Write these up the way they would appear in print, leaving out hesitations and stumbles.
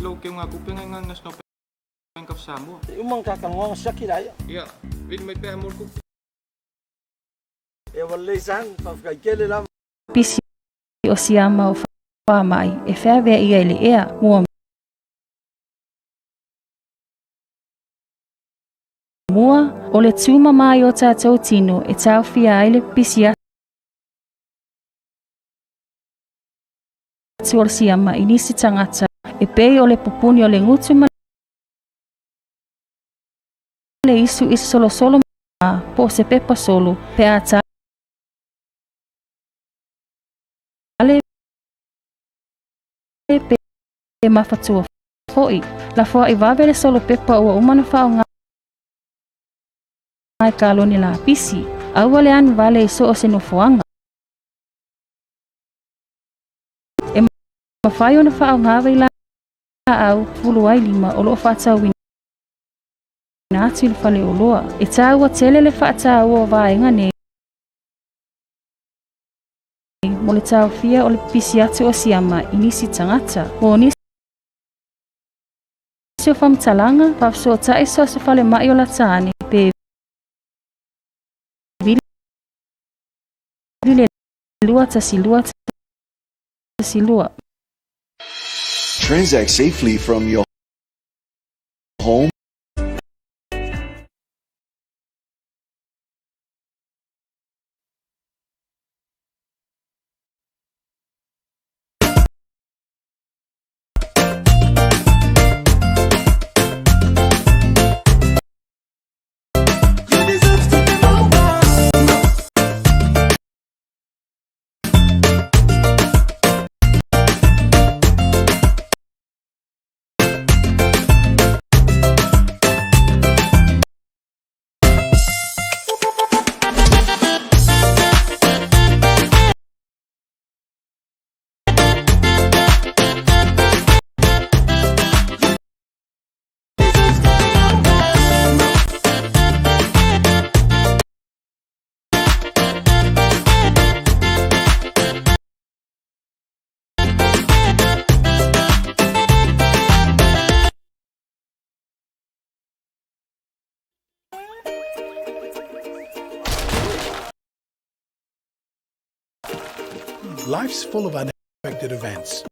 Lou keugatupe na iga le National Bank of Samoa. Se i uma ona ta talanoa ona siaki laia. Ia, vili mai pea mo le tupe. E ua lelei son, faafetai tele lava. Pisi o siama o faamai e feaveaia i le ea. Muamua, o le tumama i o tatou tino e taofia ai le pisi atu o le siama i nisi tagata e pei o le pupuni o le gutu ma le isu i se solosolo ma po o se pepa solo pe a tale pe mafatua foi. Lafoai vave le solo pepa ua uma ona faaaoga i kalone lapisi. Aua le anu vale i so o se nofoaga. E mafai ona faaaoga vailaau fulu ai lima o lo o faatauina atu i le faleoloa. E taua tele le faataua o vaega nei mo le taofia o le pipisi atu o siama i nisi tagata. Mo nisi o faamatalaga, faafesootai so o se falemai o lata ane pe vili le 2 1 1 2. Transact safely from your home. You deserve to be my wife. Deserve to be my wife. Life's full of unexpected events.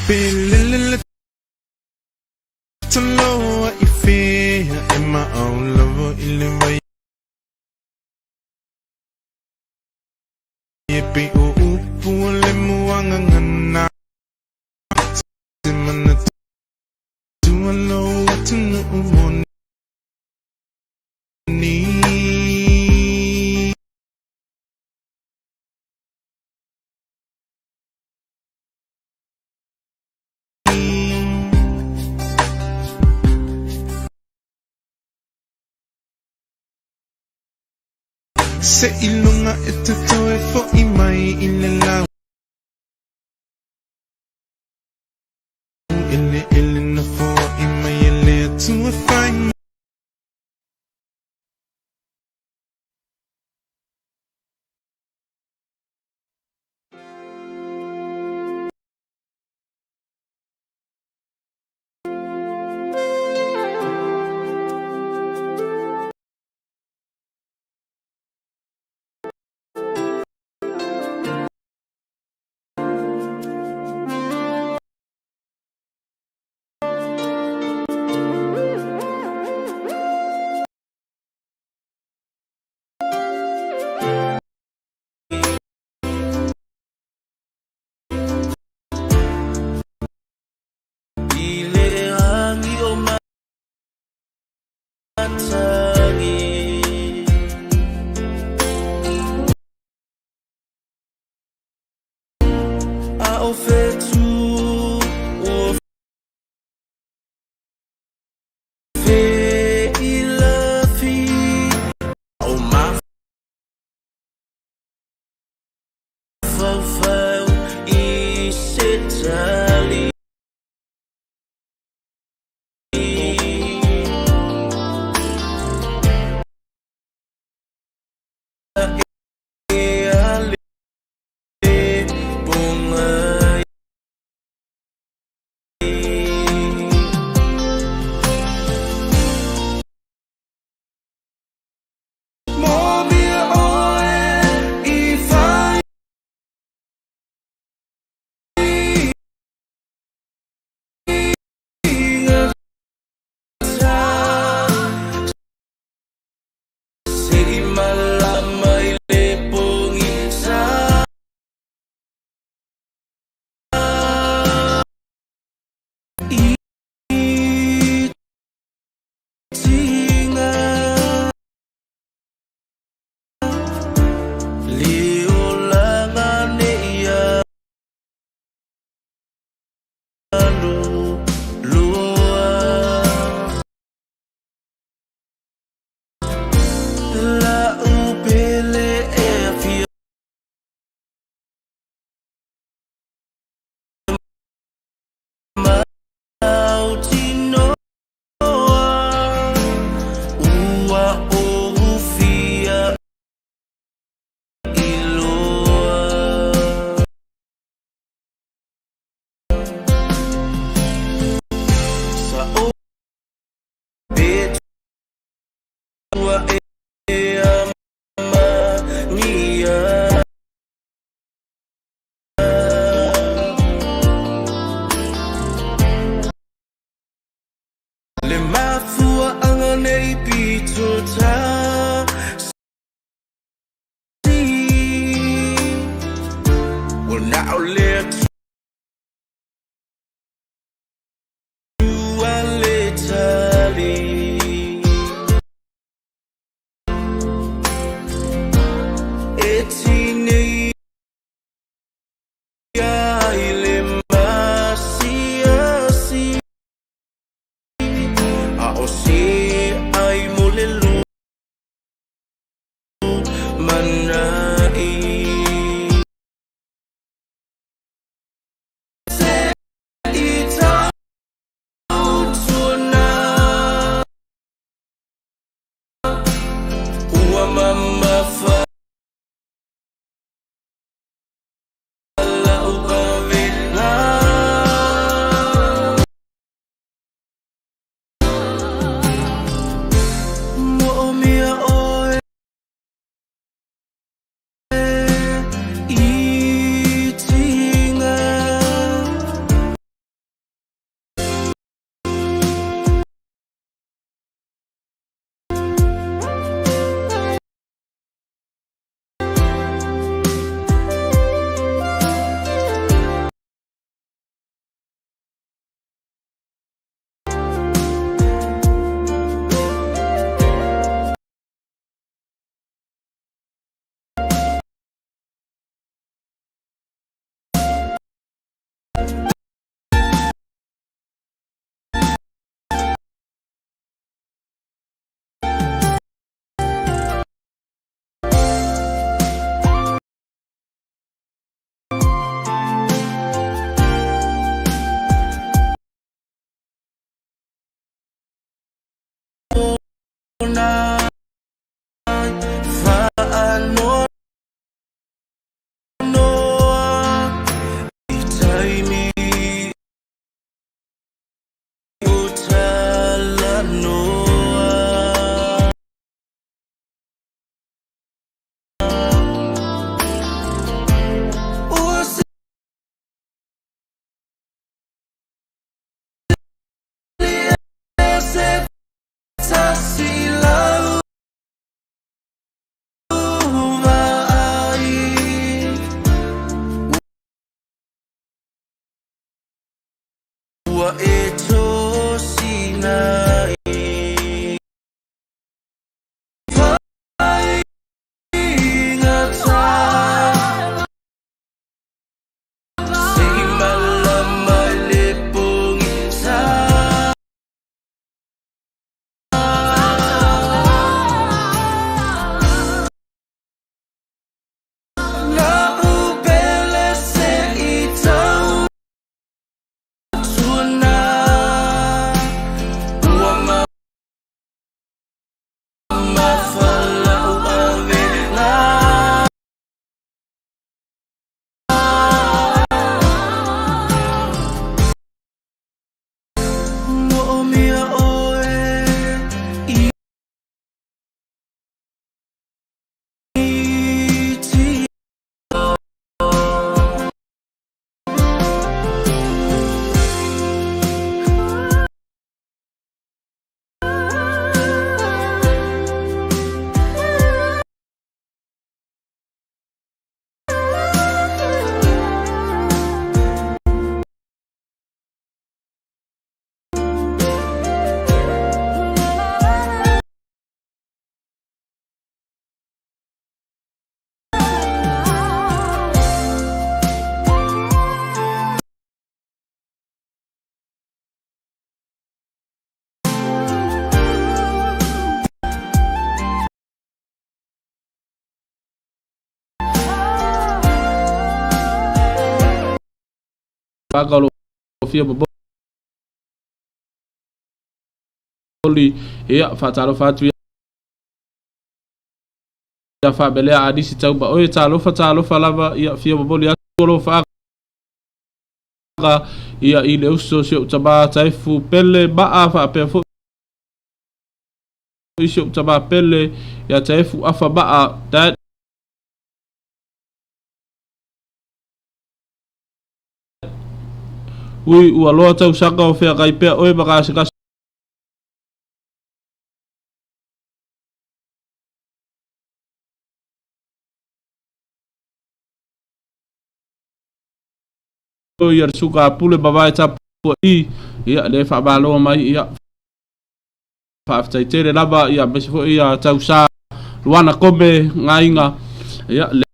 Be to know what you feel in my own love ili vai e pe o upu o le muanga ngana. Se mana. Seiloga e te toe fo'i mai i le lau eleele na foa'i mai e le Atua fai I le agi o matagi A o fetu o fe i lafi O mafaufau i se tali. E ale pongai. Mobile oe i fai Se i malama i le pogisa. I tiga Le olaga nei alu loa. La'u pele e fia mautinoa ua ou fia iloa. Sa o pe tua e amagia. Le mafua'aga nei pito tasi ua na o le Atua le tali. E tinei ai le masiasi a o se ai mo le. Vaega o lo o fia momoli, ia, faatalofa atu ia Faabelea Alisi Tauba. Oe, talofa, talofa lava, ia, fia momoli atu alofaaga, ia, i le uso si ou tama Taefu Pele Maa, faapea foi si ou tama Pele ia Taefu Afa Maa, Dad. Ui, ua loa tausaga o feagai pea oe ma gasegase ia le suka a pule mavae tapua'i, ia, le faamalo mai, ia, faafetai tele lava, ia, aemaise foi ia tausa Luana Kome Gaiga, ia, le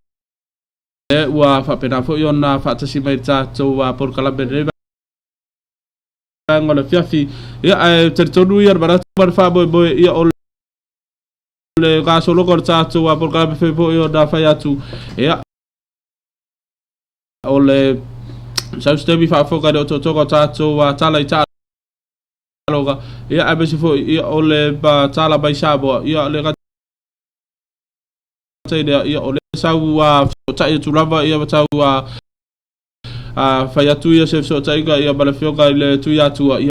ua faapena foi ona faatasi mai i le tatou polokalame i lenei vaega o le afiafi. Ia, ae talitonu ia le manatu ma le faamoemoe, ia, o le gasologa o le tatou polokalame foi foi ona fai atu, ia, o le sau se taimi faafofoga i le otootoga o tatou tala i taaloga, ia, aemaise foi, ia, o le tala mai Samoa, ia, le gata i lea, ia, o le sau fesootai'i atu lava, ia, ma tau fai atu ia se fesootaiga, ia, ma le afioga i le Tuiatua, ia,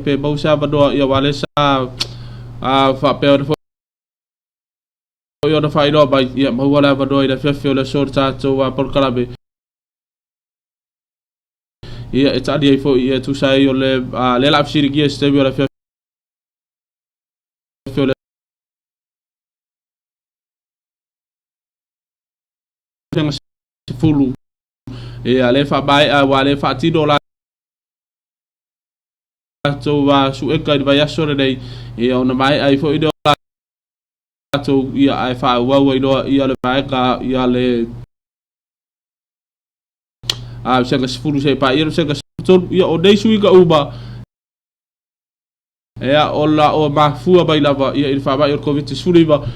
pe maua se avanoa, ia, aua lea sa faapea ona foi ona faailoa mai, ia, maua le avanoa i le afiafi o le aso o le tatou polokalame, ia, e tali ai foi, ia, e tusa ai o le lea o le a fesiligia i se taimi o le afiafi o le 10, ia, lea e faamaea, aua lea e faatino latou suega i le vaiaso lenei, ia, ona maea ai foi lea o latou, ia, ae faaauau ai loa, ia, le vaega, ia, le vasega 10 seia paia le vasega 13. Ia, o nei suiga uma, ia, o la o mafua mai lava, ia, i le faamai o le Koviti-19.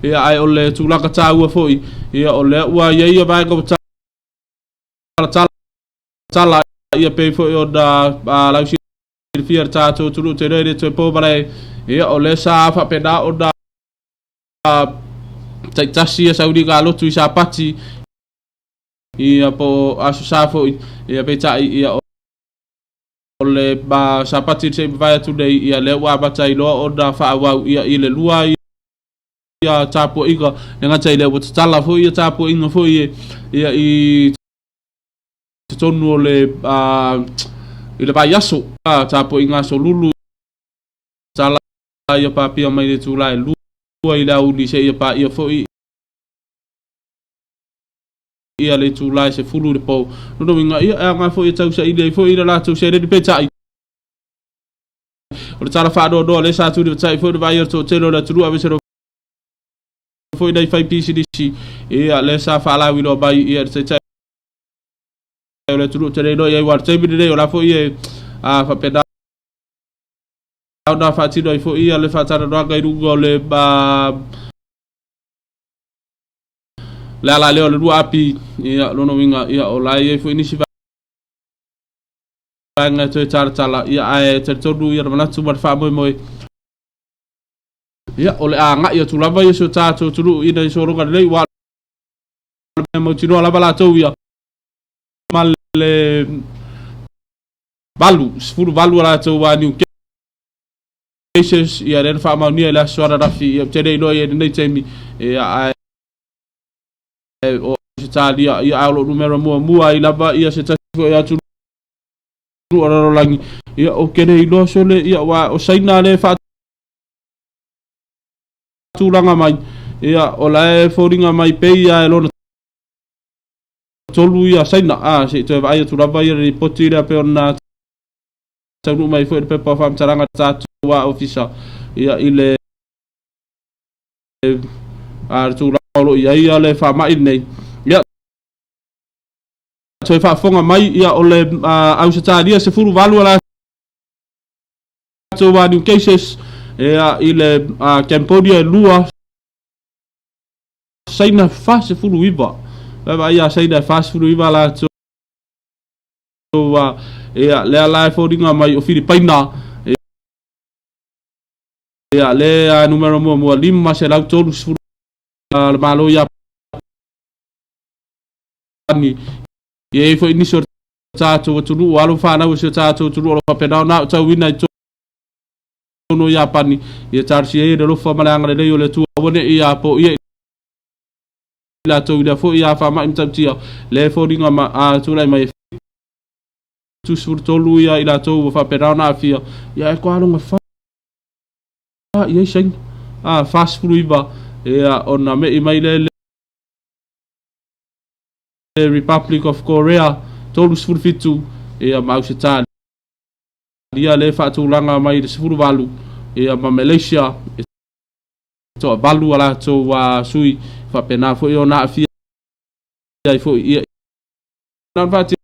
Ia, ae o le tulaga taua foi, ia, o lea ua i ai ia vaega ua talatala, ia, pei foi ona lausilafia. silafia le tatou atunuu te iloa e le toe po malae, ia o lea sa faapena ona taitasi ia sauniga lotu i Sapati, ia po o Aso Sa foi, ia peitai ia o le Sapati se i mavae atu nei, ia lea ua amata ai loa ona faaauau ia i le lua ia tapuaiga, le gata i lea ua tatala foi ia tapuaiga foi ia i totonu o le i le vaiaso, tapuaiga aso lulu tala ia papia mai le itula e 2 i le aoauli seia paia foi ia le itula e 10 i le po. Lona uiga, ia e aoga foi e tausaili ai foi le latou seleni. Peitai, o le tala faanoanoa lea sa tulivatai foi le vaai o le toatele o le atunuu aemaise lava foi nai faipisinisi, ia lea sa faalauiloa mai ia le taitai o le atunuu te le iloa i ai, aua o le taimi lenei o la foi e faapena ona faatino ai foi ia le faatalanoaga i luga o le le ala lea o le 2AP. Ia lona uiga, ia o la e i ai foi nisi vaega e toe talatala, ia ae talitonu ia le manatu ma le faamoemoe, ia o le a agai atu lava ia si o tatou atunuu ina ia sologa lelei, ua o le mea mautinoa lava latou ia ma le 8, 18 a latou new cases, ia lea na faamaonia i le aso ananafi, ia ou te le iloa i ai i lenei taimi, ia ae o Ausetalia, ia ae o lo o numera muamua ai lava ia se tasi foi atunuu o lalolagi, ia ou te le iloa sole, ia aua o Saina lea e faatulaga mai, ia o la e foliga mai pei lava e lona tolu ia Saina, a se i toe vaai atu lava ia le lipoti lea pei ona taunuu mai foi le pepa o faamatalaga a le tatou ofisa ia i le a le tulaga o lo o i ai le faamai lenei. Ia toe faafofoga mai ia o le Ausetalia 18 a latou new cases, ia i le Cambodia e 2, Saina 49. Vaai ia Saina e 49 latou ia lea la e foliga mai o Filipaina ia lea numera muamua 530 le Malo Iapani. Ia i ai foi nisi o tatou atunuu, alo fanau o si o tatou atunuu o lo o faapena ona aotauina i totonu o Iapani, ia talosia ia i le alofa ma le agalelei o le Atua, aua ne i poia i latou i lea foi faamai matautia lea e foliga ma tulai mai e 73 ia i latou ua faapena ona aafia. Ia e toaloga fa i ai Saina 49, ia ona me'i mai lea le Republic of Korea 37, ia ma Ausetalia lea e faatulaga mai le 18, ia ma Malaysia e toavalu a latou sui faapena foi ona aafia ai foi ia na faatino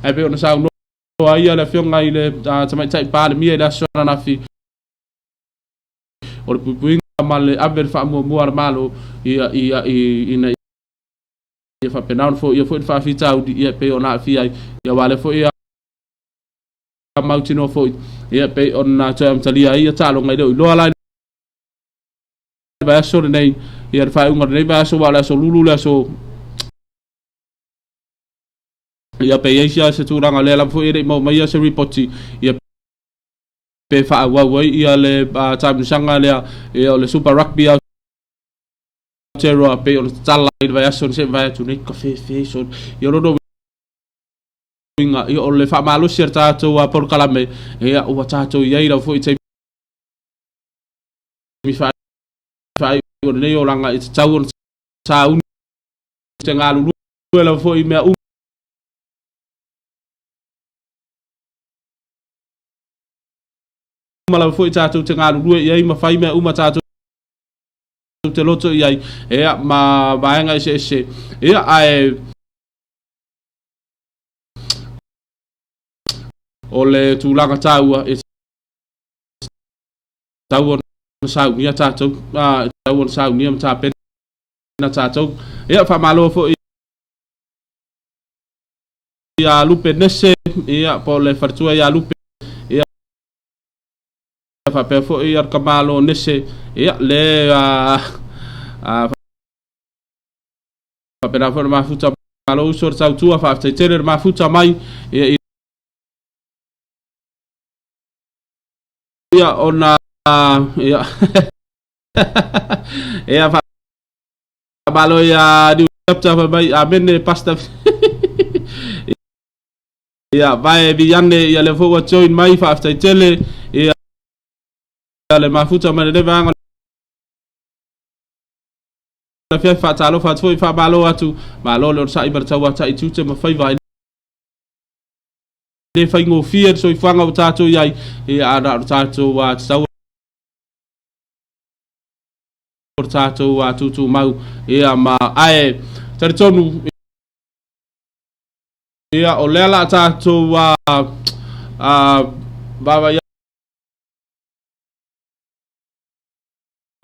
ae pei ona saunoa ai le afioga i le Tamaitai Palemia i le aso ananafi, o le puipuiga ma le ave le faamuamua a le Malo ia ia ina ia faapena ona foia foi le faafitauli ia pei ona aafia ai ia aua lea foi mautinoa foi ia pei ona toe amatalia ai ia taaloga. E le o iloa la i le vaiaso lenei ia le faaiuga o lenei vaiaso, aua o le aso Lulu le aso ia pe i ai se tulaga lea lava foi e le i maua mai se ripoti ia pe faaauau ai ia le taamilosaga lea ia o le Super Rugby Aotearoa pei ona tatala i le vaiaso se i mavae atu nei ka fefe so ia lona uiga ia o le faamalosi a le tatou polokalame ia ua tatou i ai lava foi taimi faaiu o lenei olaga e tatau ona sauni te galulue lava foi i mea uma lava foi tatou te galulue i ai ma fai mea uma tatou te loto i ai ia ma vaega eseese ia ae o le tulaga taua e tatau ona saunia tatou, e tatau ona saunia ma tapena tatou. Ia faamalo foi ia Lupe Nese. Ia, po o le faletua ia Lupe, ia, faapea foi ia le tamalo Nese, ia, le a, a, faapena foi le mafuta malo uso le tautua, faafetai tele le mafuta mai, ia, i ia ona, ia, ia, faamalo ia New Chapter fai mai, amene Pastor. Ia, vae Viane, ia lea foi ua join mai, faafetai tele, ia le mafuta mai lenei vaega o le afiafi, faatalofa atu foi, faamalo atu, malo le onosai ma le tauatai tiute ma faiva. E le faigofie le soifuaga ua tatou i ai, ia, a na o le tatou tatau o le tatou tutumau, ia, ma ae talitonu, ia, o lea la tatou vaavaai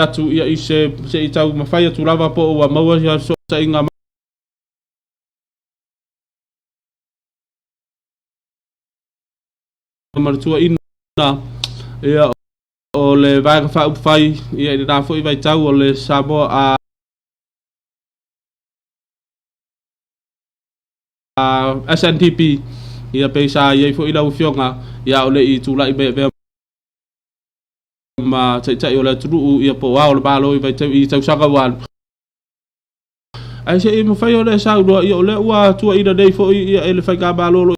atu ia i se se i taumafai atu lava po o ua maua ia fesootaiga ma le tuuaiga ia o le Vaega Faaupufai ia i lena foi vaitau o le Samoa a SNDP ia pei sa i ai foi lau Afioga ia o le i tulai mai avea ma Taitai o le atunuu ia po o Ao o le Malo i vaitau i tausaga ua alu. Ae se i mafai ona e saunoa ia o lea ua tuuaina nei foi ia e le Faigamalo o lo o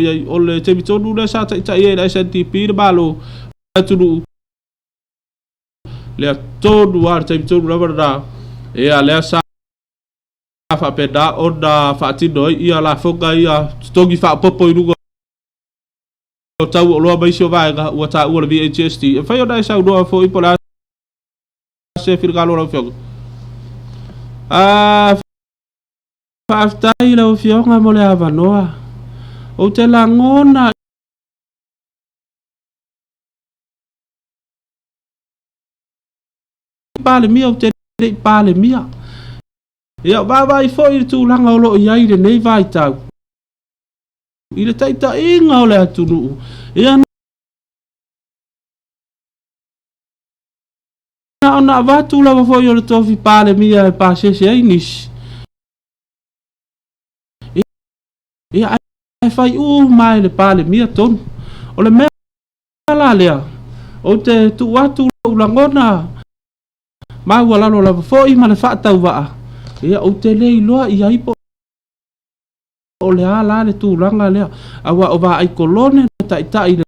i ai o le taimi tonu lea sa taitai ai le SNDP le Malo o le atunuu lea tonu lava le taimi tonu lava lena ia lea sa faapena ona faatino ai ia lafoga ia totogi faaopoopo i luga o tau o oloa ma isi o vaega ua taua le VAGST. E mafai ona e saunoa foi po o le a se finagalo o lau Afioga? Ah, faafetai i lau Afioga mo le avanoa. Ou te lagona i Palemia, ou te le i Palemia. Ia, vaavaai foi i le tulaga o lo o i ai i lenei vaitau i le taitaiga o le atunuu. Ia, na ona avatu lava foi o le tofi Palemia e pasese ai nisi. Ia, ae fai uma e le Palemia tonu. O le mea la lea, ou te tuu atu lou lagona maualalo lava foi ma le faatauvaa, ia, ou te le iloa i ai po o le a la le tulaga lea, aua o vaai kolone na taitai i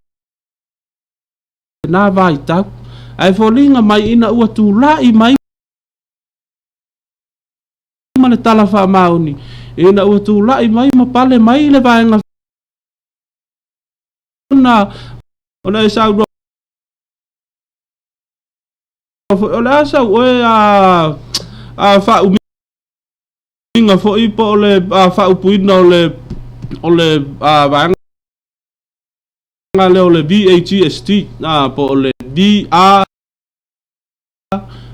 lena vaitau, ae foliga mai ina ua tulai mai ma le tala faamaoni, ina ua tulai mai ma pale mai le vaega ona e saunoa foi, o le a sau oe a faaumiga foi po o le faaupuina o le vaega lea o le VAGST po o le VA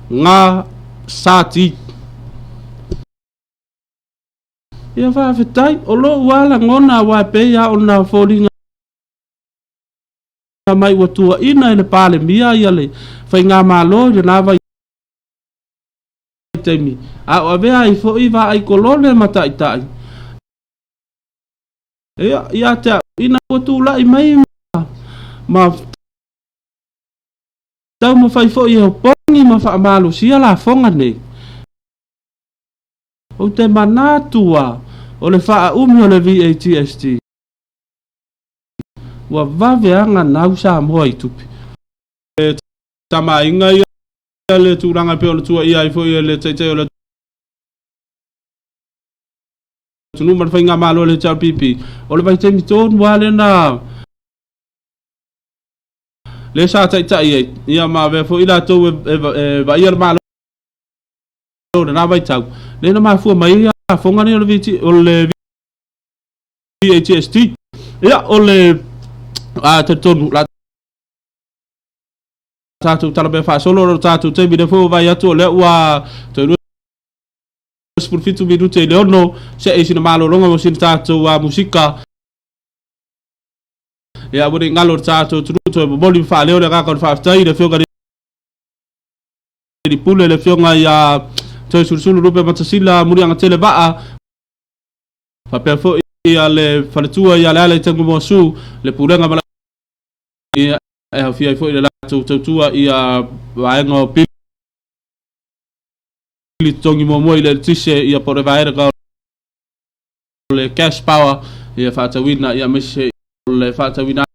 G S T. Ia faafetai, o lou lava lagona aua e pei lava ona foliga mai ua tuuaina e le Palemia ia le Faigamalo i lena vaitaimi, a o avea ai foi vaai kolone ma taitai. Ia, ia te au, ina ua tulai mai ma taumafai foi e opogi ma faamalosia lafoga nei, ou te manatu lava o le faaumi o le VAGST ua vave aga nau Samoa i tupe. E tamaaiga ia le tulaga e pei ona tuuaia ai foi e le Taitai o le atunuu ma le Faigamalo a le HRPP, o le vaitaimi tonu lava lena lea sa taitai ai, ia ma avea foi latou e vaaia le Malo i lena vaitau, lea na mafua mai ai lafoga nei o le VAGST. Ia, o le talitonu, la tatou talamea faasolo o le tatou taimi lea foi ua vaai atu o lea ua toe 27 minute i le 6, see i sina malologa mo sina tatou musika. Ia ua ne i galo le tatou atunuu toe momoli ma faaleo le agaga o le faafetai i le Afioga i le Pule, le Afioga ia Toesulusulu Lupe Matasila Muliagatele Vaa, faapea foi ia le faletua ia Leala i Tagumoasu, le pulega ma ia e aofia ai foi le latou tautua ia vaega o pili totogi muamua i le eletise ia po o le vaega o le cash power ia faatauina ia aemaise o le faatauina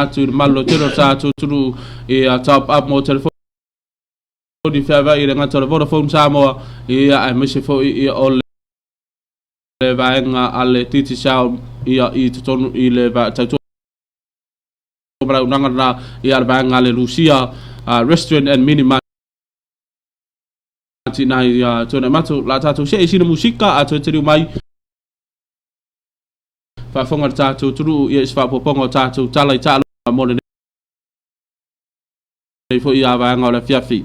atu i le malu lautele o le tatou atunuu ia top up mo telefoni feaveai i le gata o le Vodafone Samoa ia aemaise foi ia o le vaega a le Digicel ia i totonu i le tautua malaunaga lena ia le vaega a le Lucia Restaurant and Mini Mart nai Tuanaimato. La tatou see i sina musika a toe taliu mai faafofoga le tatou atunuu ia i se faaopoopoga o tatou tala i taaloga mo lenei foi vaega o le afiafi.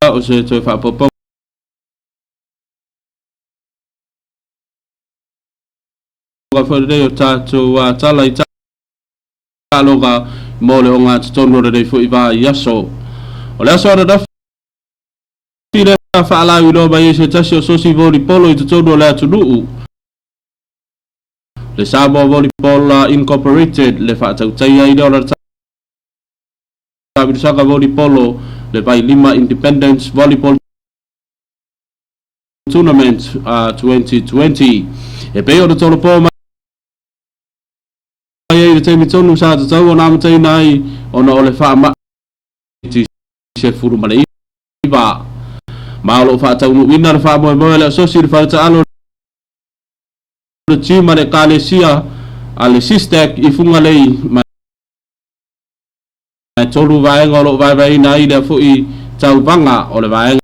O se toe faaopoopoga foi lenei o tatou tala i taaloga mo le ogatotonu o lenei foi vaiaso. O le aso ananafi lea faalauiloa mai ai se tasi o sosi volipolo i totonu o le atunuu, le Samoa Volleyball Incorporated, le faatautaia ai lea o lana taamilosaga volipolo, le Vailima Independence Volleyball Tournament 2020. E pei ona tolopo mai ai i le taimi tonu sa tatau ona amataina ai ona o le faamai 19. Ma o lo o faataunuuina le faamoemoe o le asosi i le faletaalo le gym a le Ekalesia a le SISTEC i Fugalei ma e 3 vaega o lo o vaevaeina ai lea foi tauvaga o le vaega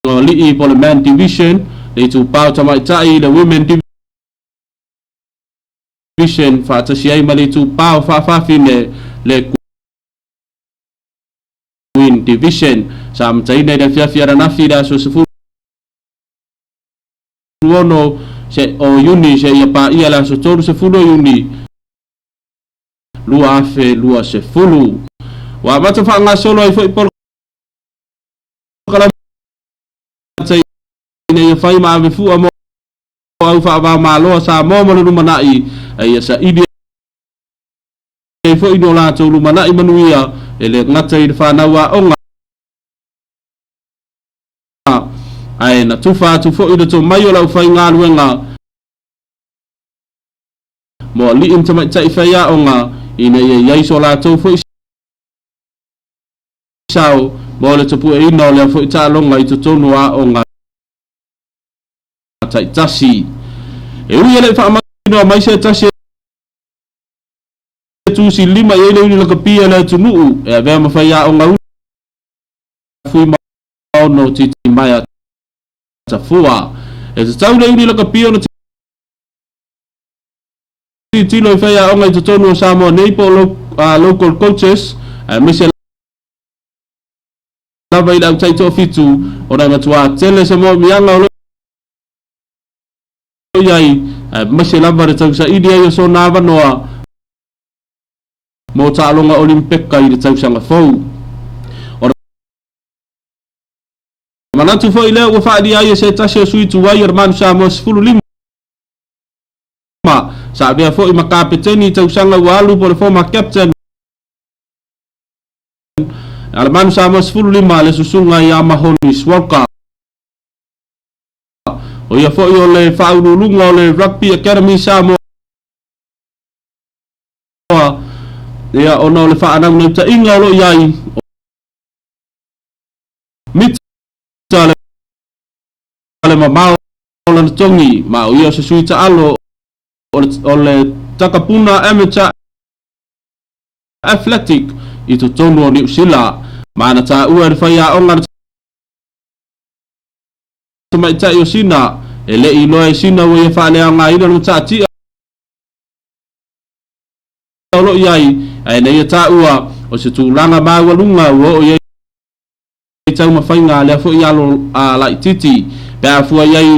o alii po o le Men Division, le itupa o tamaitai, le Women Division, faatasi ai ma le itupa o faafafine, le Queen Division. Sa amataina i le afiafi ananafi i le aso 16 se o Iuni seia paia le aso 30 o Iuni 2020. Ua amata faagasolo ai foi polokalame ina ia fai ma ave fua mo au faava-o-Malo a Samoa mo le lumanai, a ia saili ai foi no latou lumanai manuia e le gata i le fanau aoga, ae na tufa atu foi le tomai o le aufaigaluega mo alii ma tamaitai faiaoga ina ia i ai so latou foi sao mo le tapueina o lea foi taaloga i totonu o aoga taitasi. E ui e le i faamautinoa mai se tasi e tusi lima i ai le uli lakapi a le atunuu e avea ma faiaoga uli Fuimaono Titimaea Tafua. E tatau le uli lakapi ona tilotilo i faiaoga i totonu o Samoa nei po o local coaches, aemaise lava i le au taitoafitu ona e matuā tele se mo'omiaga o lo o i ai, aemaise lava le tausaili ai o sona avanoa mo taaloga Olimpeka i le tausaga fou. O le manatu foi lea ua faaalia ai e se tasi o sui tuai o le Manu Samoa 15, sa avea foi ma kapeteni i tausaga ua alu po o le former captain a le Manu Samoa 15, le susuga ia Mahoni Swalka. O ia foi o le faauluuluga o le Rugby Academy Samoa, ia ona o le faanaunautaiga o lo o i ai, mita le mamao o lana togi, ma o ia o se sui taalo o le Takapuna Amateur Athletic i totonu o Niu Sila. Ma na taua e le faiaoga le tamaitai o Sina, e le i iloa e Sina ua ia faaleaogaina le mataatia o lo o i ai, ae na ia taua o se tulaga maualuga ua oo i ai taumafaiga a lea foi alo laitiiti pe a fua i ai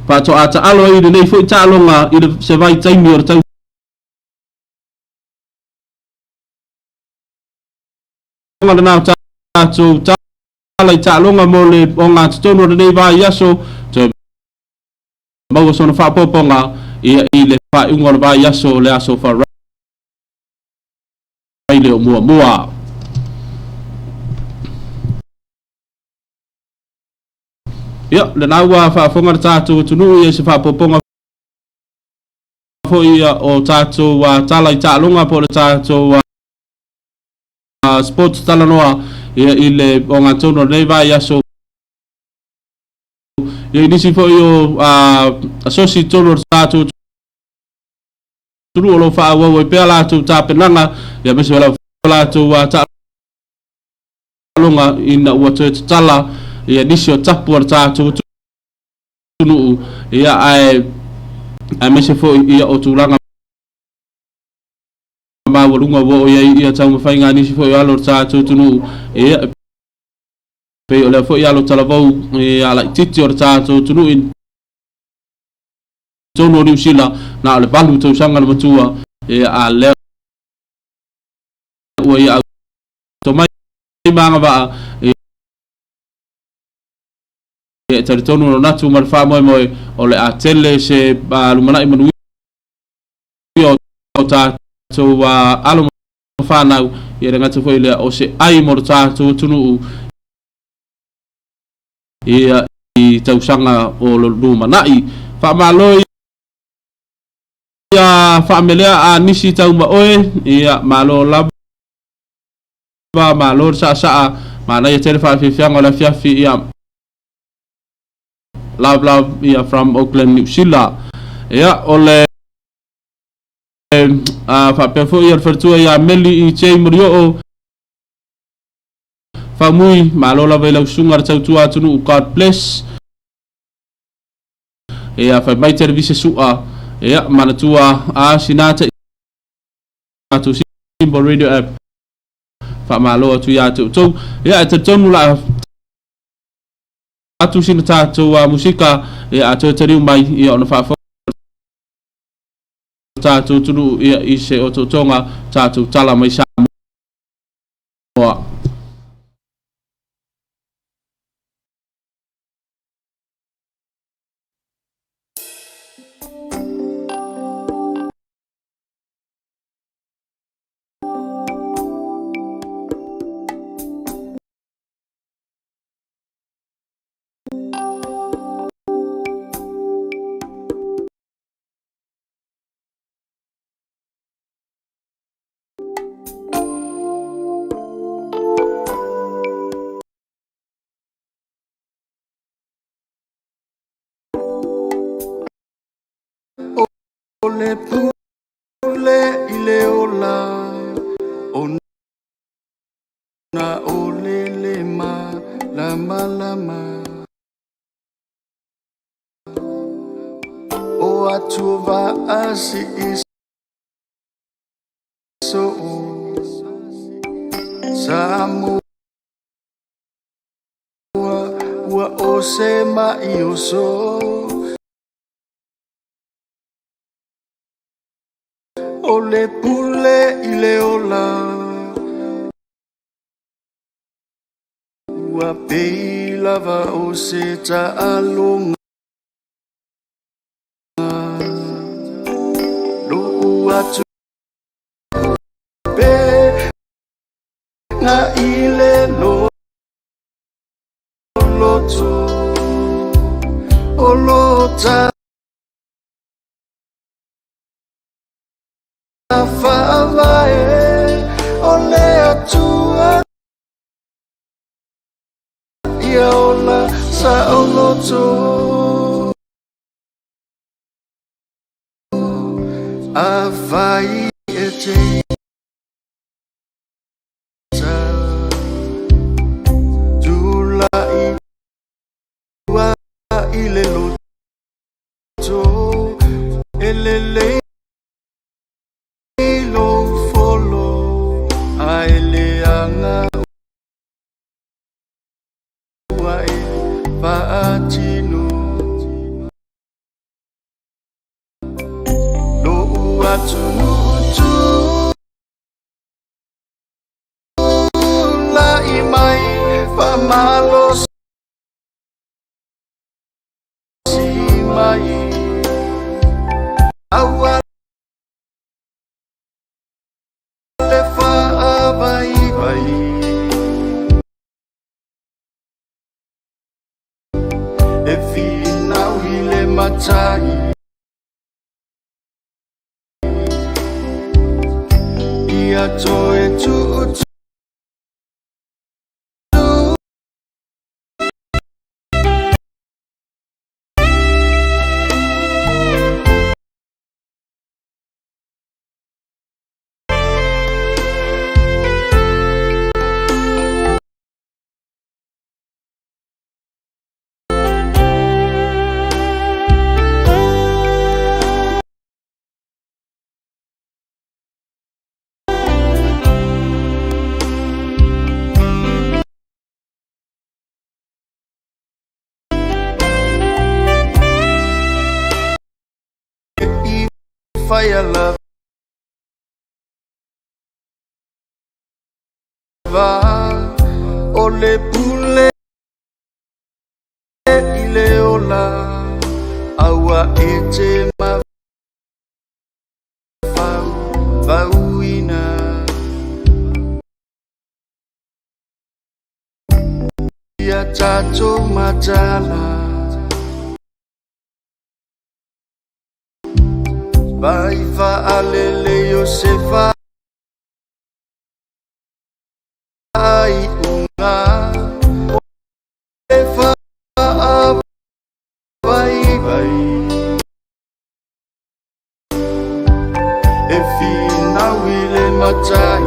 faatoa taalo ai i lenei foi taaloga i le se vaitaimi o le tausaga lena o tatou tala i taaloga mo le ogatotonu o lenei vaiaso. Toe maua sona faaopoopoga ia i le faaiuga o le vaiaso, le aso Faraile o muamua. Ia, lena ua faafofoga le tatou atunuu ia i se faaopoopoga foi o tatou tala i taaloga po o le tatou sports talanoa ia i le ogatotonu o lenei vaiaso. Ia i nisi foi o asosi i totonu o le tatou atunuu o lo o faaauau ai pea latou tapenaga ia aemaise o latou taaloga ina ua toe tatala ia nisi o tapu a le tatou atunuu. atunuu, ia ae aemaise foi ia o tulaga maualuga ua oo i ai ia taumafaiga a nisi foi o alo o le tatou atunuu, ia e pei o lea foi alo talavou ia laitiiti o le tatou atunuu i totonu o Niu Sila, na o le 8 tausaga le matua, ia a lea ua ia automai ma agavaa, ia e talitonu lona atu ma le faamoemoe o le a tele se lumanai manuia o tatou alo ma fanau, ia le gata foi lea o se ai mo le tatou atunuu ia i tausaga o lo lumanai. Faamalo ia faamelea a nisi tauma oe, ia malo lava, malo le saasaa, manaia tele faafiafiaga o le afiafi, ia love love ia from Auckland New Zealand. Ia o le faapea foi ia le faletua ia Meli i J Murioo Faumui, malo lava i lau susuga le tautua atunuu, God bless. Ia fai mai televise sua, ia manatua a sina te tatou Simple Radio app. Faamalo atu ia te outou. Ia e talitonu la atu sina tatou musika ia a toe taliu mai ia ona faafofoga tatou atunuu ia i se otootoga tatou tala mai Samoa. O le pule i le ola o na o le le ma lama lama o atua va si i so Samoa ua o se mai o so O le pule i le ola ua pei lava o se taaloga Lou atu pe nga i le loto o lota faavae o le Atua ia ola saoloto Afai e te tulai ua i le loto e lelei lou folo a e leaga ua e faatino Lou atunuu tulai mai faamalosi mai aua le faavaivai E finau i le matai Ia toe tuutu faia lava o le pule i le ola aua e te mafaufauina. Ia tatou matala Vai faalele Iosefa faaiuga o le faavaivai E finau i le matai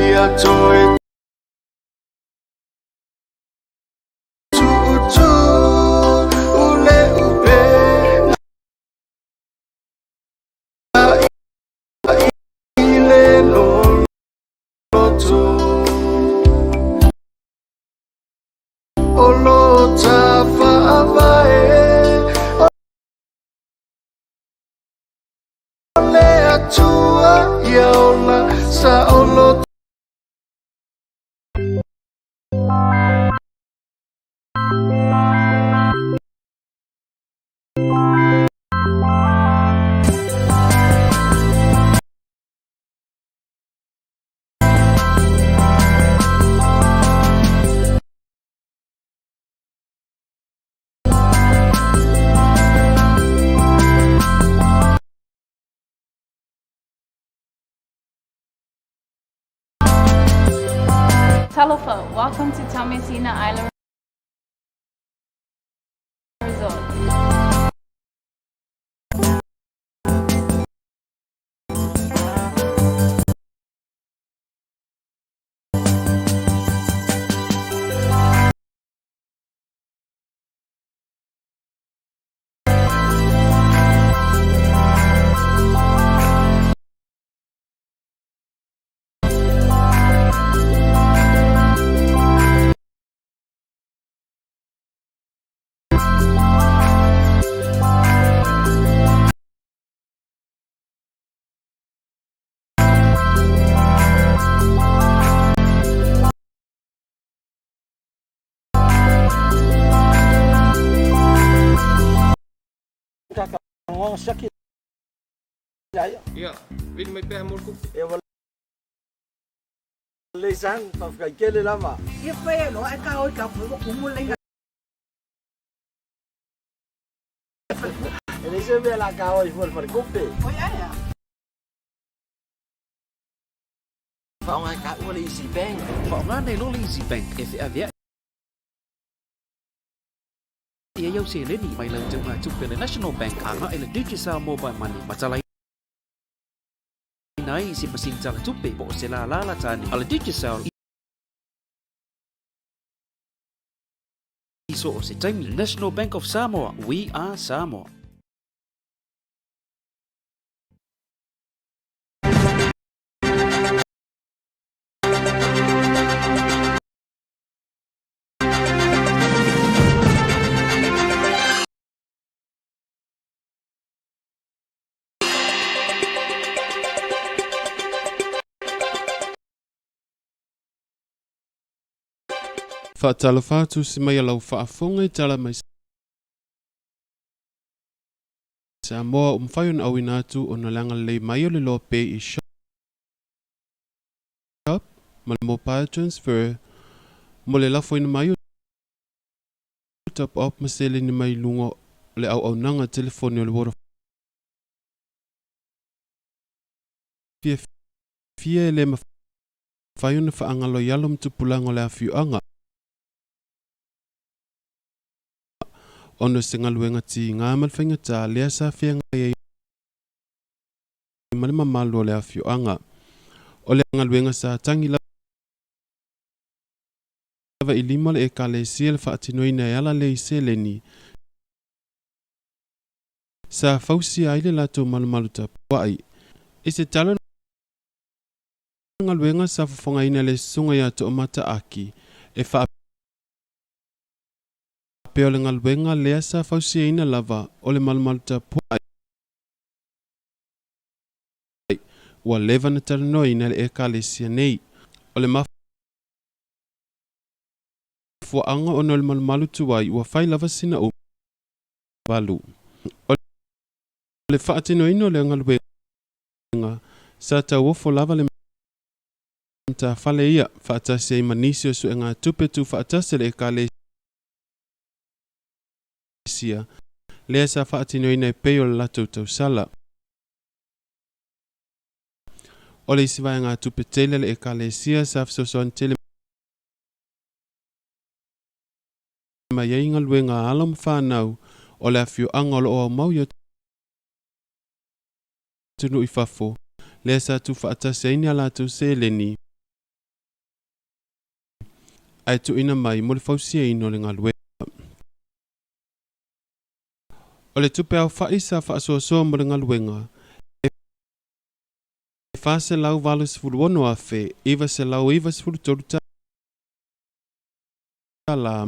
Ia toe tuutuu le upega i le loloto O lo ta faavae o le Atua ia ola saoloto. Talofa, welcome to Taumeasina Island Resort. Ia, vili mai pea mo le kupi. E ua lelei san, faafetai tele lava. Ia fai loa ae ka oi ka fue ua kumu le E leai se mea o le a ka oi fua i le faletupe. Oi ae a. Faaaoga e taua le Easy Bank. Faaaoga nei loa le Easy Bank e feavea'i ai au seleni mai lau teugatupe le National Bank agai le Digicel Mobile Money ma talaina ai i se masini talatupe po o se lālā latane a le Digicel i so o se taimi. National Bank of Samoa, we are Samoa. Faatalofa atu si mai a lau faafofoga i tala mai Samoa ua mafai ona auina atu ona le agalelei mai o le Loa Pay i Shop ma le Mobile Transfer mo le lafoina mai o Top Up ma seleni mai luga o le auaunaga telefoni o le Vodafone. Fiafia e le mafai ona faagaloialo ma tupulaga o le afioaga ona o se galuega tiga ma le faigata lea sa feagai ai ma le mamalu o le afioaga. O le galuega sa tagi lava i lima o le Ekalesia le faatinoina e ala lea i seleni sa fausia ai le latou malumalu tapuai. I se tala o le galuega sa fofogaina e le Susuga ia Toomata Aki e faapea o le galuega lea sa fausiaina lava o le malumalu tapuai ua leva na talanoaina e le Ekalesia nei. O le mafuaaga ona o le malumalu tuai ua fai lava sina umi. O le faatinoina o lea galuega sa tauofo lava le matafale ia faatasi ai ma nisi o suegatupe tuufaatasi a le Ekalesia lea sa faatinoina e pei o le latou tausala. O le isi vaegatupe tele a le Ekalesia sa fesoasoani tele mai ai i galuega a alo ma fanau o le afioaga o lo o aumau i atunuu i fafo lea sa tuufaatasi ai ni a latou seleni ae tuuina mai mo le fausiaina o le galuega. O le tupe aofa'i sa faasoasoa mo le galuega e $486,993 tala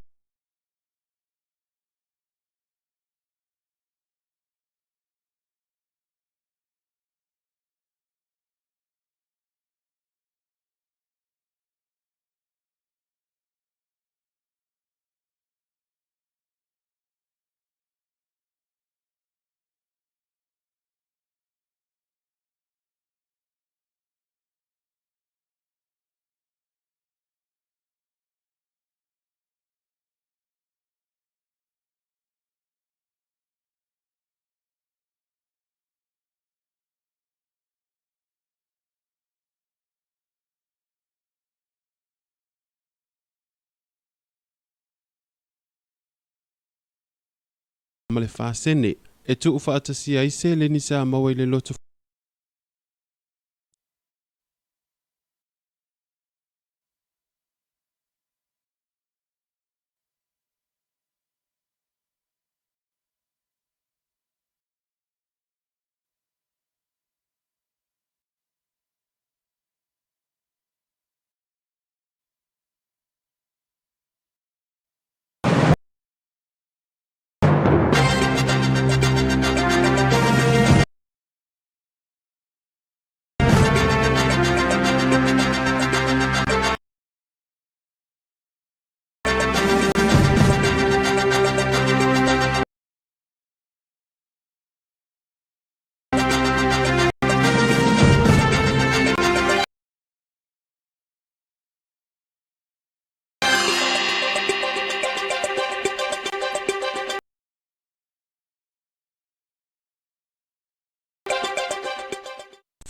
ma le fasene e tuufaatasia ai seleni sa maua i le loto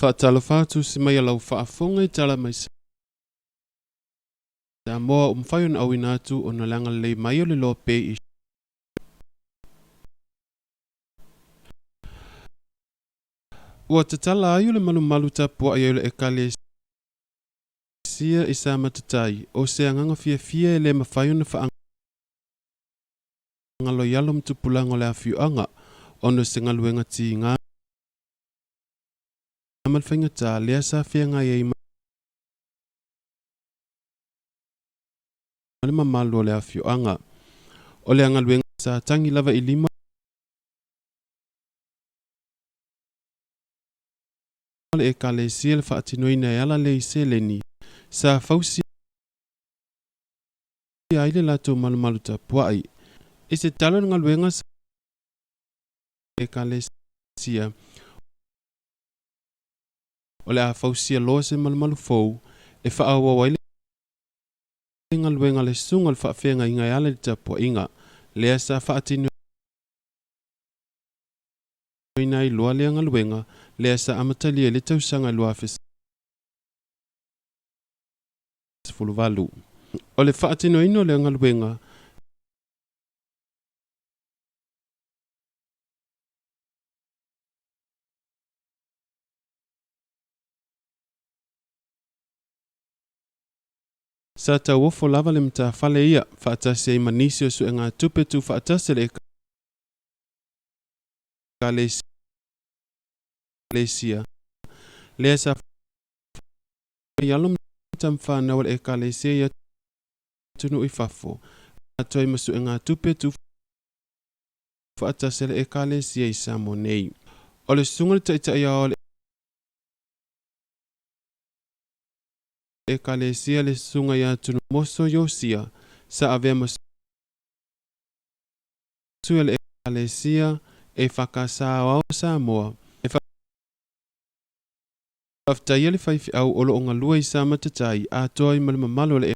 Faatalofa atu si mai a lau faafofoga i tala mai Samoa ua mafai ona auina atu ona le agalelei mai o le Lope i Ua tatala ai o le malumalu tapuai ai o le Ekalesia i sa matatai o se agaga fiafia e le mafai ona faagalo i alo ma tupulaga o le afioaga ona o se galuega tiga ma le faigata lea sa feagai ai ma le mamalu o le afioaga. O lea galuega sa tagi lava i lima o le Ekalesia le faatinoina e ala lea i seleni sa fausia ai le latou malumalu tapuai. I se tala o le galuega sa Ekalesia o le a fausia loa se malumalu fou e faaauau ai le galuega a le susuga o le faafeagaiga e ala i le tapuaiga lea sa faatinoina ai loa lea galuega lea sa amatalia i le tausaga e 2018. O le faatinoina o lea galuega Sa tauofo lava le matafale ia, faatasi ai ma nisi o suegatupe tuufaatasi a le Ekalesia, lea sa fai alo ma tamafanau a le Ekalesia i atunuu i fafo, atoa ai ma suegatupe tuufaatasi. Faatasi a le Ekalesia i Samoa nei. O le susuga i le Taitai Aoao o le Ekalesia le Susuga ia Tunumoso Iosia sa avea ma sui o le Ekalesia EFKS Aoao Samoa e faafetaia le faifeau o lo o galue i Samatatai atoa ai ma le mamalu o le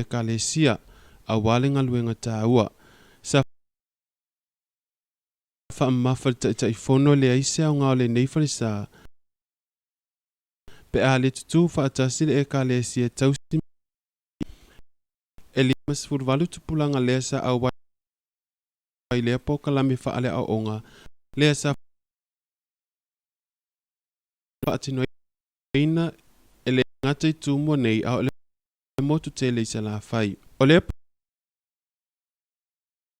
Ekalesia aua le galuega taua. Sa faamamafa le Taitaifono e leai se aoga o lenei falesa pe a le tutū faatasi le Ekalesia e tausi e 58 tupulaga lea sa auai lea polokalame faaleaoaoga lea sa faatinoina e le gata i Tumua nei a o le motu tele i Salafai. O lea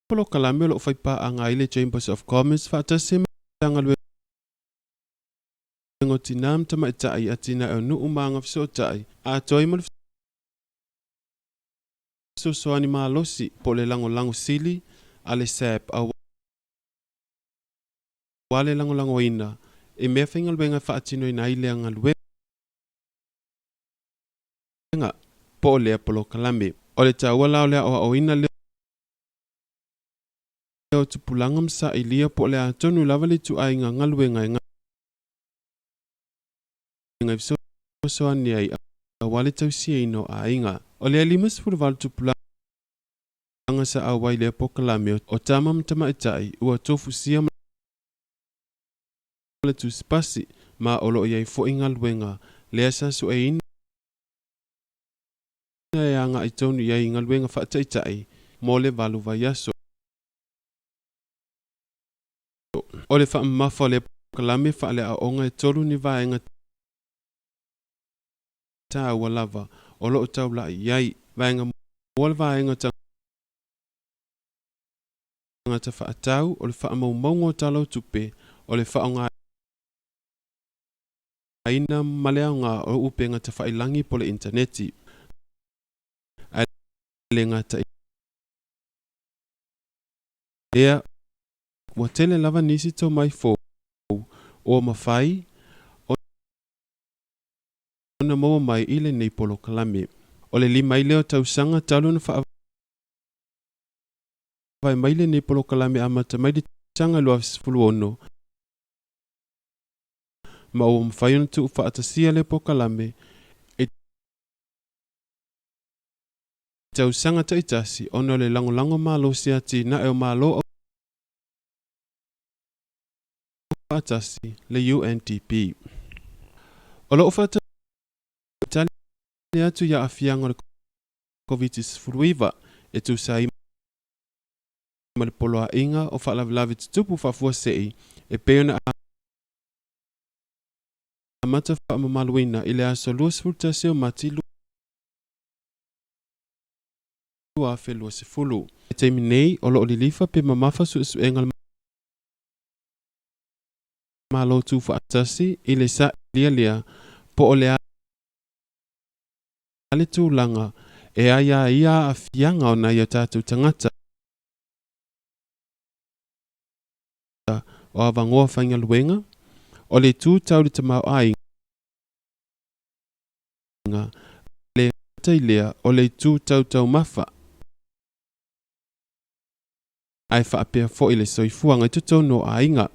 polokalame o lo o faipaaga ai le Chambers of Commerce faatasi ai ma Matagaluega o Tinā ma Tamaitai, Atinae o Nuu ma Agafesootai, atoa ai ma le fesoasoani malosi po o le lagolago sili a le SAB aua le lagolagoina i meafaigaluega e faatinoina ai lea galuega po o lea polokalame. O le taua la o le aoaoina lea o tupulaga ma sailia po o le a tonu lava le ituaiga galuega e e fesoasoani ai aua le tausiaina o aiga. O lea 58 tupulaga sa auai lea polokalame o tama ma tamaitai ua tofusia ma le tusipasi ma o lo o i ai foi galuega lea sa sueina e agai tonu i ai i galuega faataitai mo le 8 vaiaso. O le faamamafa o lea polokalame faaleaoaoga e tolu ni vaega taua lava o lo o taulai i ai. Vaega muamua le vaega tagata faatau, o le faamaumauga o tala o tupe, o le faaaogaina ma le aoga o upega tafailagi po o le initaneti. Ae le gata i lea, ua tele lava nisi tomai fou ua mafai ona maua mai i lenei polokalame. O le 5 ai lea o tausaga talu ona faavae mai lenei polokalame amata mai le tausaga 2016, ma ua mafai ona tuufaatasia lea polokalame i tausaga taitasi ona o le lagolago malosi a atinae o Malo Aufaatasi, le UNDP. O lo o faatali atu i aafiaga o le Koviti-19 e tusa ai ma le poloaiga o faalavelave tutupu faafuasei e pei ona amata faamamaluina i le aso 21 o Mati 2020. I le taimi nei, o lo o lilifa pe mamafa suesuega a le Malo Tuufaatasi i le sailia lea po o le a le tulaga e aiaia aafiaga o nai o tatou tagata o avanoa faigaluega, o le itu tau i le tamaoaiga, le gata i lea o le itu tau taumafa, ae faapea foi le soifuaga i totonu o aiga.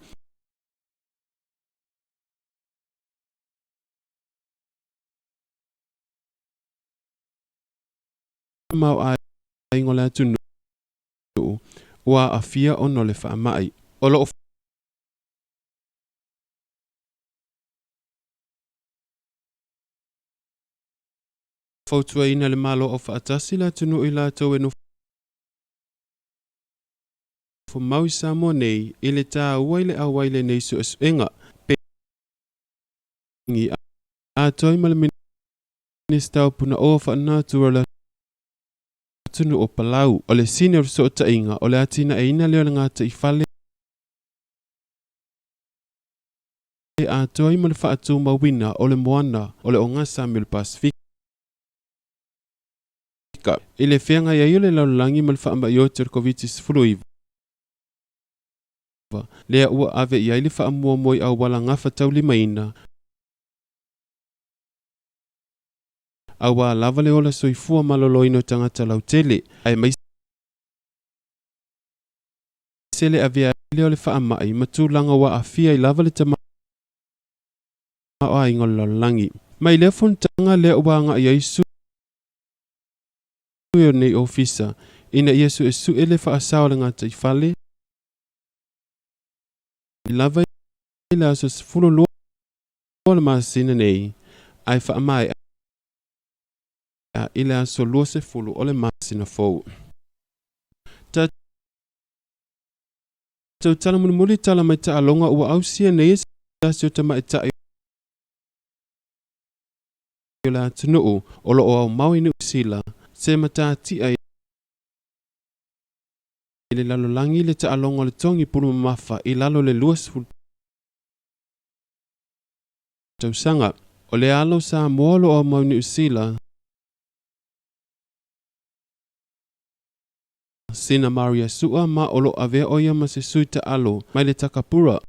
Tamaoaiga o le atunuu ua aafia ona o le faamai. O lo o fautuaina e le Malo Aufaatasi le atunuu i latou e nofo mau i Samoa nei i le taua i le auai lenei suesuega pengi atoa ai ma le Minisita o Punaoa Faanatura o le atunuu o Palau. O le sini o le fesootaiga o le atinaeina lea o le gataifale atoa ai ma le faatumauina o le moana o le ogasami o le Pasefika. Pasefika i le feagai ai o le lalolagi ma le faamai oti o le Koviti-19, lea ua ave i ai le faamuamua i auala gafataulimaina auā lava le ola soifua maloloina o tagata lautele, aemaise le avea ai lea o le faamai ma tulaga ua aafia ai lava le tamaoaiga o le lalolagi. Mai lea fonotaga lea ua agai ai sui o lenei ofisa ina ia suesue le faasao o le gataifale lava i le aso 12 o le masina nei ae faamaea i le aso 20 o le masina fou. Tatou tala mulimuli tala mai taaloga ua ausia nei e se tasi o tamaitai o le atunuu o lo o aumau i Niu Sila se matatia i le lalolagi le taaloga o le togi pulu mamafa i lalo o le 20 tausaga. O le alo Samoa o lo o aumau i Niu Sila, Sina Maria Sua ma o lo o avea o ia ma se sui taalo mai le Takapura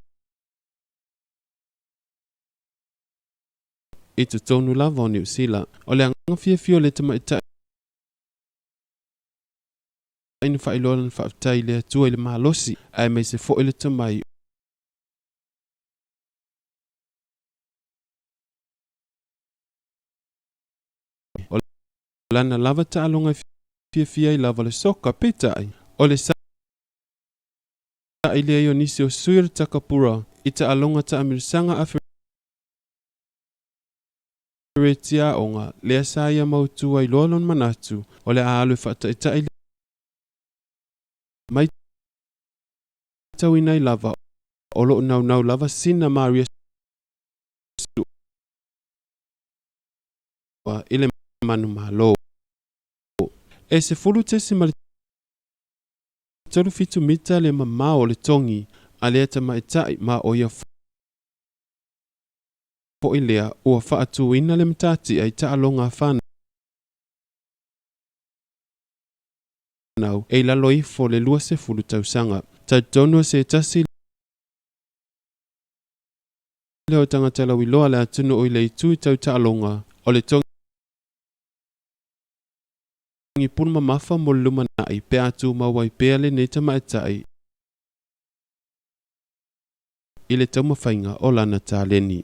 i totonu lava o Niu Sila. O le agaga fiafia o le tamaitai na faailoa lana faafetai i le Atua i le malosi aemaise foi le tomai o lana lava taaloga e fiafia ai lava le soka. Peitai, o le sa'i leai o nisi o sui o le Takapura i taaloga taamilosaga afereti aoga lea sa ia mautu ai loa lona manatu o le a alu e faataitai le matauina ai lava o lo o naunau lava sina Maria Sua i le manumalo. E 10.37 mita le mamao o le togi a lea tamaitai ma o ia foi lea ua faatuina le matatia i taaloga a fanau e i lalo ifo o le 20 tausaga. Talitonu o se tasi lea o tagata lauiloa a le atunuu i le itu i tau taaloga o le togi pulu mamafa mo le lumanai pe a tumau ai pea lenei tamaitai i le taumafaiga o lana taleni.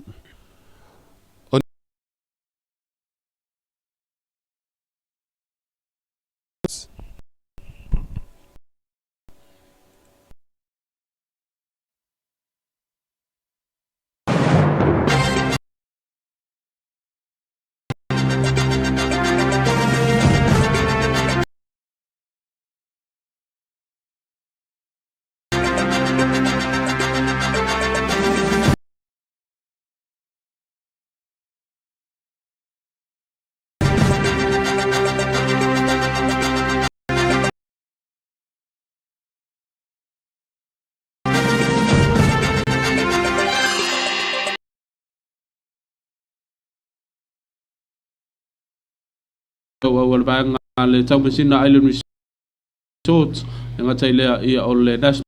O Ua le vaega le Taumasina Island Resort e gata i lea ia o le National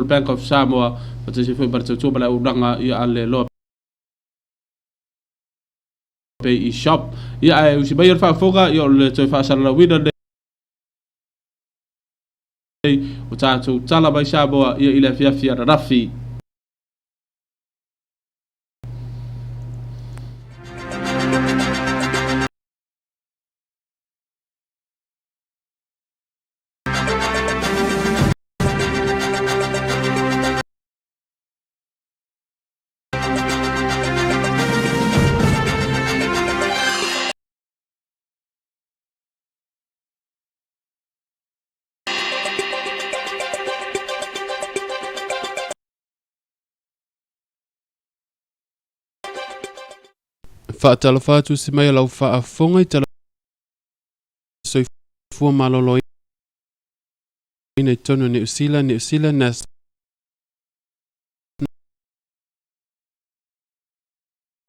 Bank of Samoa faatasi foi ma le tautua ma le auaunaga ia a le Loa Pay e-shop. Ia ae usi mai le faafofoga ia o le toe faasalalauina lenei o tatou tala mai Samoa ia i le afiafi ananafi. Faatalofa atu se mai o lau faafofoga i tala soifua maloloina i totonu o Niu Sila, Niu Sila National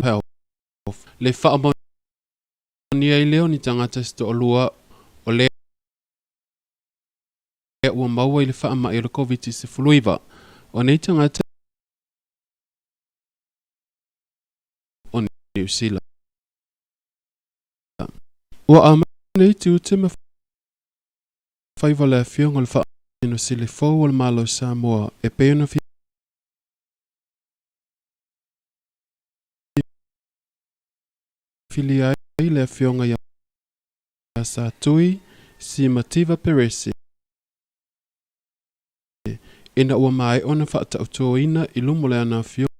Health, le faamaoniga faamaonia ai lea o ni tagata se toalua o lea ua maua i le faamai o le Koviti-19. O nei tagata o Niu Sila. Ua amata nei tiute ma faiva o le Afioga o le Faamasino Sili fou o le Malo o Samoa e pei ona filia ai le Afioga ia Satui Simativa Perese ina ua maea ona faatautoina i luma o le ana Afioga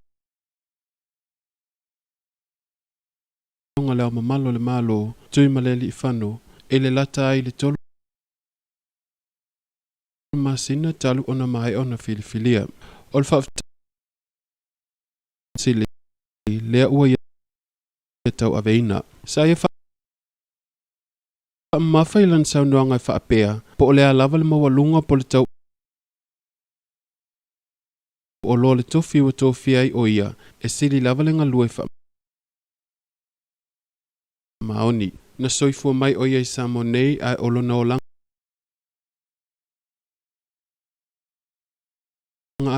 Le Ao Mamalu o le Malo, Tuimalealiifano, i le lata ai i le 3 masina talu ona maea ona filifilia. O le faafetai sili lea ua ia tauaveina. Sa ia faamamafa i lana saunoaga e faapea, po o le a lava le maualuga po o le tau oloa o le tofi ua tofia ai o ia, e sili lava le galue faamaoni. Na soifua mai o ia i Samoa nei ae o lona olaga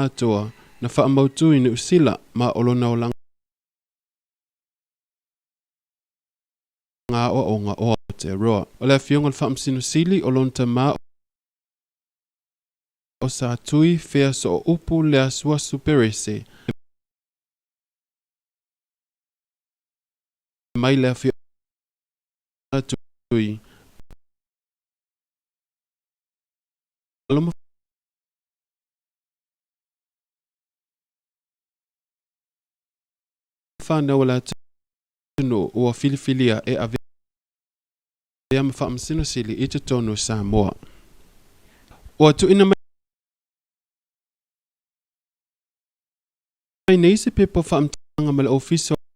atoa na faamautu i Niu Sila ma o lona olaga aoaoga o Aotearoa. O le Afioga o le Faamasino Sili o lona tama o Satui Fea Sooupu Leasuasu Perese mai le afioaga Tui alo ma fanau a le atunuu ua filifilia e avea ma Faamasino Sili i totonu o Samoa. Ua tuuina mai nei se pepa o faamatalaga ma le Ofisa